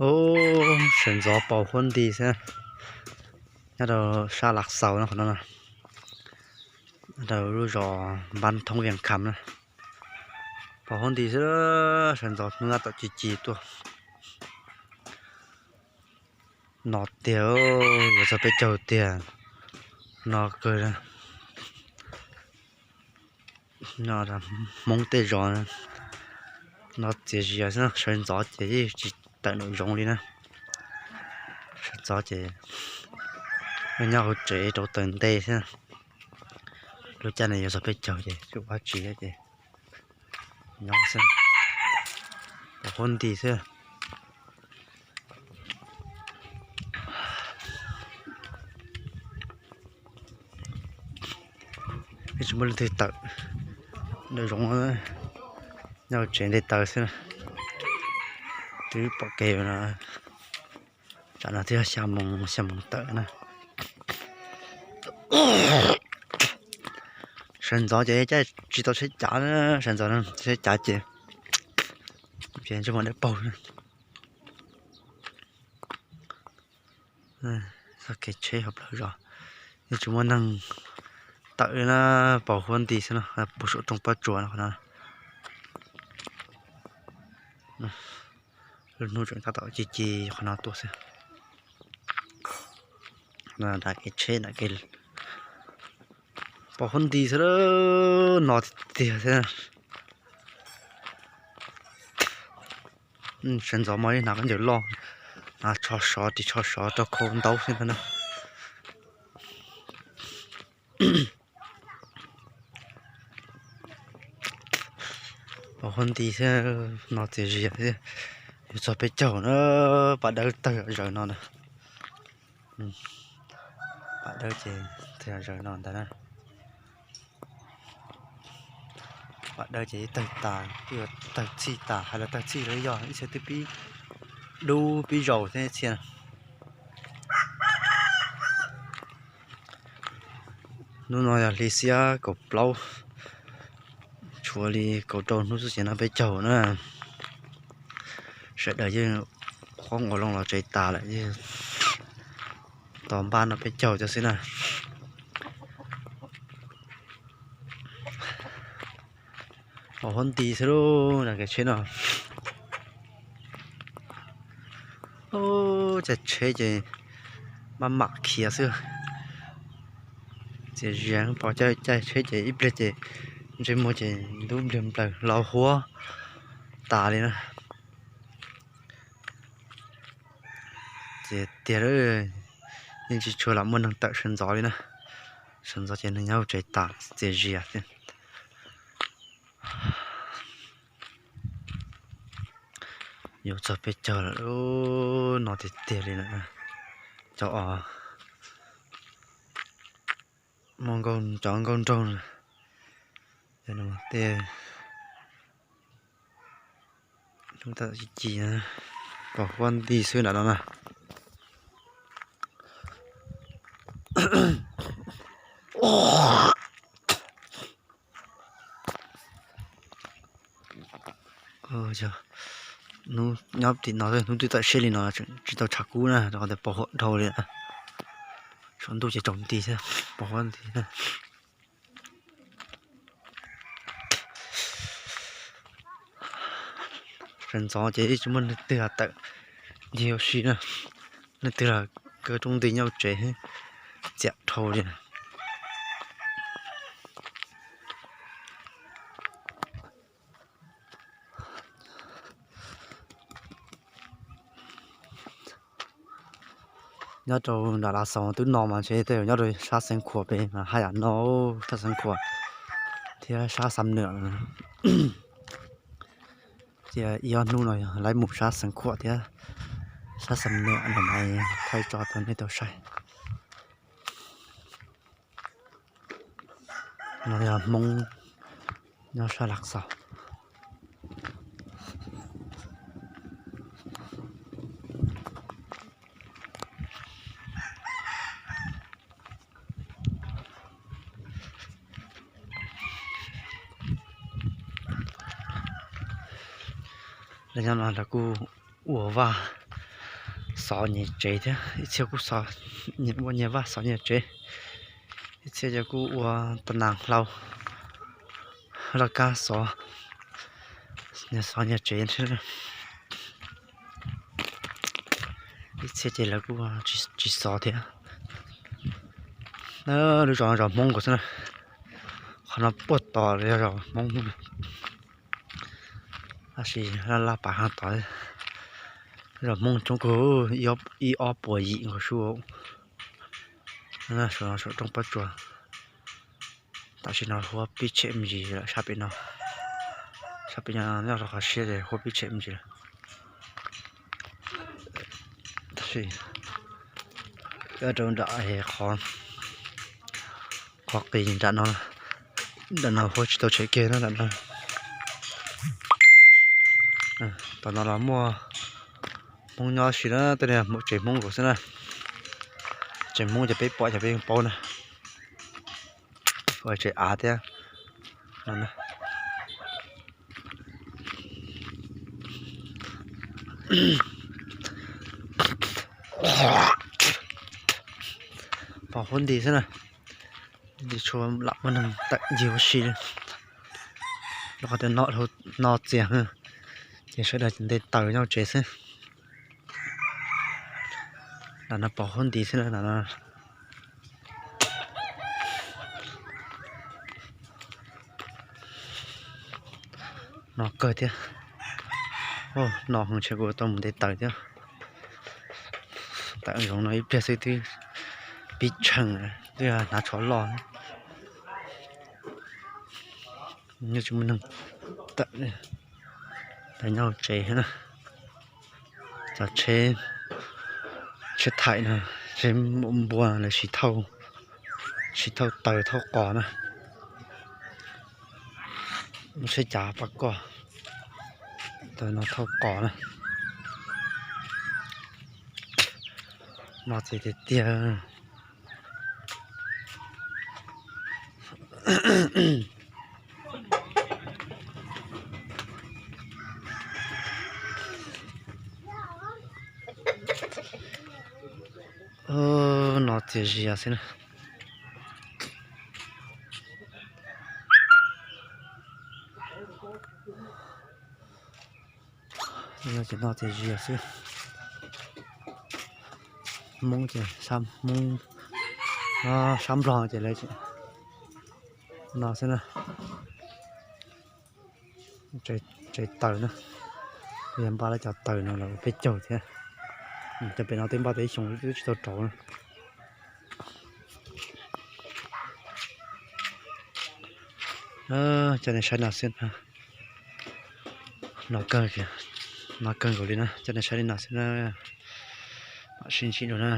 Ub, sawv ntxov paus huab nti xwb, nyob rau sab Lav Xaus no, qhov no, rau lub zos Npab Thoob Vias Kham na. Paus huab nti xwb, sawv ntxov hnub tab tom ci ci tuaj. No tiag, yuav txog peb caug tiag, no kawg. No Hmoob tej zos no txias zias xwb, sawv ntxov ces yeej tsis tawm nraum zoov li na. Sawv ntxov ces nyob hauv tsev rau taws nte xwb. Lub caij no yuav txog peb caug ces tsis ua dab tsi ces nyob xwb, paus huab nti xwb. Tsis muaj leej twg tawm nraum zoov, nyob tsev nte taws xwb. Twb pom kev no, tsam no twb yog xya moos, xya moos tawm na. Sawv ntxov ces caij tsis tau tsheb cav, sawv ntxov tsheb cav ces ces ntsej muag dawb paug. Txoj kev tsheb hauv plawv zos yeej tsis muaj neeg tawm li na, paus huab nti xwb no, puag saum rooj pob tsuas no qhov no. Lub hnub tseem tab tom ci ci qhov no tuaj xwb. Nram kev tsheb nram kev, paus huab nti xwb, no tiag tiag xwb. Sawv ntxov mas hnav khaub ncaws loj, hnav tsho sov ris tsho sov rau khau ntaub xwb ntag na. Paus huab nti xwb, no txias zias xwb. Yuav txog peb caug na, pas dawb tawg zaws no na. Pas dawb ces tawg zaws no ntag na. Pas dawb ces ib tawg tas, ib tawg txhij tas, hais los tawg txhij los yog ib txhia twb pib dub pib zaus thiab ib txhia. Hnub no yog hli xiab kaum plaub, tshuav li kaum rau hnub xwb ces noj peb caug na. Sawv daws yeej qhuab nqus loo los tsev tas lawm, yeej tos npaj noj peb caug cov xwb na. Paus huab nti xwb lub nram kev tsheb no. Caij tsheb ces maj mam khiav xwb. Txias zias pom caij caij tsheb ces ib pliag ces ntsej muag ces ntub npliag nplaws los huab tas li na. Ces tiag, yeej tsis tshua lam muaj neeg tawm sawv ntxov li na. Sawv ntxov ces neeg nyob hauv tsev tas txias zias xwb. Yuav txog peb caug lawm, no tiag tiag li na. Cov os, muaj cov nkauj nraug na, tej hnub tab tom ci ci, paus huab nti xwb nram no na. Hnub nyob tim no, hnub twb tawm siab li no tsis tau tshav kub na, rau qhov tias paus huab dhau li. Saum ntuj ces tsaus nti thiab, paus huab nti thiab. Sawv ntxov ces tsis muaj leej twg tawm ncig ua si na, leej twg los kaw rooj nti nyob tsev, txiam dhau li. Nyob rau nram Lav Xaus twb no mas ntshe tej zaum nyob rau sab Xeev Khuam pem mas haj yam no, sab Xeev Khuam thiab sab Xam Nwm. Cia ib ob hnub no yog lawv mus sab Xeev Khuam thiab sab Xam Nwm no mas thaij tso rau nej tau saib. No yog Hmoob nyob sab Lav Xaus. Lawv nyob no lawv kuj ua vaj Xov nyias tsev thiab, ib txhia kuj ua nyias vaj xov nyias tsev, ib txhia ces kuj ua tas nas hlau laj kab xov, nyias xov nyias tsev. Ib txhia ces lawv kuj tsis xov thiab. Lub zos no zos Hmoob nkaus xwb na, qhov no puag tod yog zos Hmoob, tab sis laj laj pas haj tod. Zos Hmoob coob kawg, ib ob puas yim nkaus sub. Saum no saum roob pob tsuas. Tam sim no huab pib tshem me ntsis lawm sab pem no, sab pem no nyob rau qhov siab ces huab pib tshem me ntsis lawm. Tab sis rau nram qhov, qhov qis nram no, nram no huab tsis tau tshem kiag na nram no. Tom no los muaj Hmoob nyob si na, tej no tsev Hmoob nkaus xwb na. Tsev Hmoob ces peb pom ces peb yeej paub na. Ua tsev av thiab. Pom huab nti xwb na, tsis tshua lam muaj neeg tawm ncig ua si li. Rau qhov tias no txias, ces sawv daws nte taws nyob tsev xwb. Nram no pom huab nti xwb na, nram no. No kawg thiab. No heev, ntshe kuv tau mus nte taws thiab. Tawm zoov no ib pliag xwb twb pib tsheej, twb hnav tsho loj. Yeej tsis muaj neeg tawm, nyob hauv tsev na. Cov tsheb, tsheb thaim no, tsheb npua lawv siv thauj, siv thauj taws thauj qos na. Lub tsheb cav pab koj, taws no thauj qos na. No txias tiag tiag. No txias zias xwb na. Ces no txias zias xwb. Hmoob ces, Hmoob, sab Nplog ces lawv no xwb na. Tsev taws na, yog npaj lawv cov taws no los peb caug thiab. Cov pem no twb npaj tau ib xyoos twb tsis tau rauv na. Coj nej saib no xwb. No kawg, no kawg nkaus li na, coj nej saib li no xwb na. Mam sib ntsib dua na.